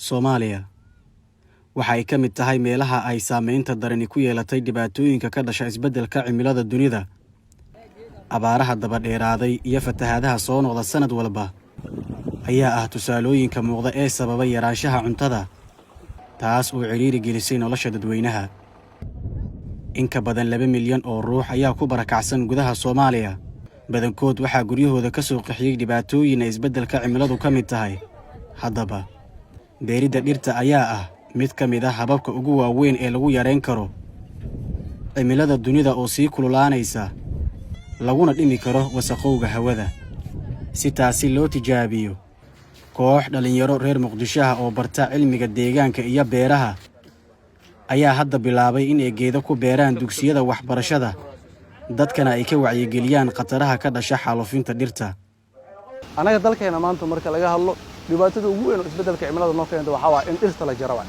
Soomaaliya waxa ay ka mid tahay meelaha ay saameynta darani ku yeelatay dhibaatooyinka ka dhasha isbeddelka cimilada dunida. Abaaraha dabadheeraaday iyo fatahaadaha soo noqda sanad walba ayaa ah tusaalooyinka muuqda ee sababay yaraanshaha cuntada, taas oo cidhiiri gelisay nolosha dadweynaha. In ka badan 2 milyan oo ruux ayaa ku barakacsan gudaha Soomaaliya. Badankood waxaa guryahooda ka soo qaxiyey dhibaatooyin ay isbeddelka cimiladu ka mid tahay. Haddaba, beeridda dhirta ayaa ah mid ka mid ah hababka ugu waaweyn ee lagu yareyn karo cimilada dunida oo sii kululaanaysa, laguna dhimi karo wasaqowga hawada. Si taasi loo tijaabiyo, koox dhallinyaro reer Muqdishoha oo barta cilmiga deegaanka iyo beeraha ayaa hadda bilaabay in ay geedo ku beeraan dugsiyada waxbarashada, dadkana ay ka wacyigeliyaan khataraha ka dhasha xaalufinta dhirta. Annaga dalkeena maanta marka laga hadlo, dhibaatada ugu weyn oo isbeddelka cimilada noo keenta waxaa waaya in dhirta la jaro waay.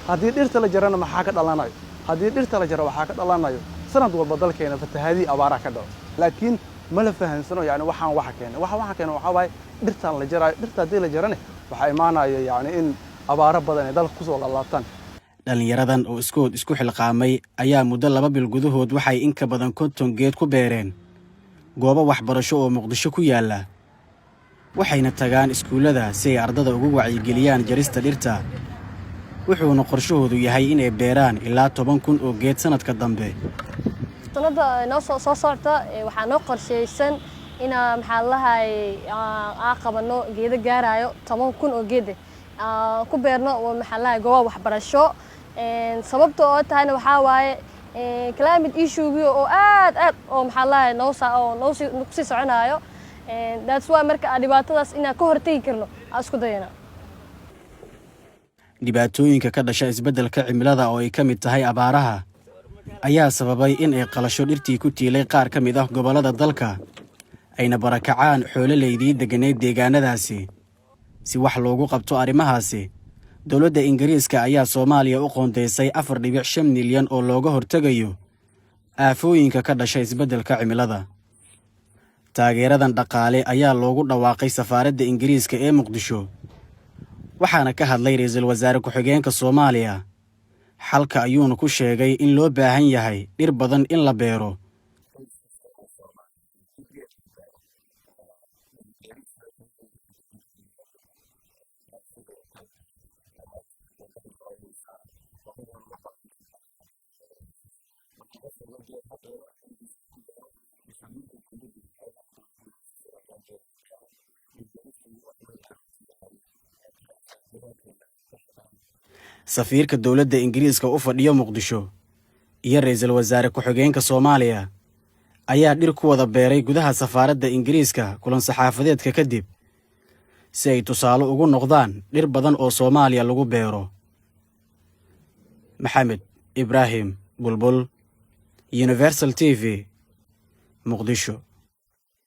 Haddii dhirta la jarana, maxaa ka dhalanayo? Haddii dhirta la jaro, waxaa ka dhalanayo sanad walba dalkeena fatahaadii, abaaraha ka dhaco. Laakiin ma la fahansano, yani waxaan waxa keenay, waxa keenay waxaa waaye dhirtaan la jaraayo. Dhirta haddii la jarane, waxaa imaanaya yani in abaaro badan ay dalka kusoo laalaabtaan. Dhallinyaradan oo iskood isku xilqaamay ayaa muddo 2 bil gudahood waxay in ka badan 50 geed ku beereen goobo waxbarasho oo Muqdisho ku yaalla, waxayna tagaan iskuullada si ay ardada ugu wacyigeliyaan jarista dhirta. Wuxuuna qorshahoodu yahay inay beeraan ilaa 10,000 oo geed sannadka dambe. Sanada noo soo socota waxaa noo qorshaysan inaa, maxaa lahay, aa qabano geedo gaarayo 10,000 oo geede ku beerno, maxaa lahay, goobaha waxbarasho. Sababta oo tahayna waxaa waaye climate issue oo aad aad oo, maxaa lahay, noo oo noo sii kusii soconayo. That's why marka dhibaatadaas inaan ka hortagi karno aan isku dayana. Dhibaatooyinka ka dhasha isbeddelka cimilada oo ay ka mid tahay abaaraha ayaa sababay in ay qalasho dhirtii ku tiilay qaar ka mid ah gobollada dalka, ayna barakacaan xoololaydii degganayd deegaanadaasi. Si wax loogu qabto arrimahaasi, dowladda Ingiriiska ayaa Soomaaliya u qoondaysay 4.5 milyan oo looga hortegayo aafooyinka ka dhasha isbeddelka cimilada. Taageeradan dhaqaale ayaa loogu dhawaaqay safaaradda Ingiriiska ee Muqdisho, waxaana ka hadlay ra'iisul wasaare ku-xigeenka Soomaaliya. Xalka ayuuna ku sheegay in loo baahan yahay dhir badan in la beero. Safiirka dowladda Ingiriiska u fadhiyo Muqdisho iyo ra'iisul wasaare ku-xigeenka Soomaaliya ayaa dhir ku wada beeray gudaha safaaradda Ingiriiska kulan saxaafadeedka kadib, si ay tusaale ugu noqdaan dhir badan oo Soomaaliya lagu beero. Maxamed Ibraahim Bulbul, Universal TV, Muqdisho.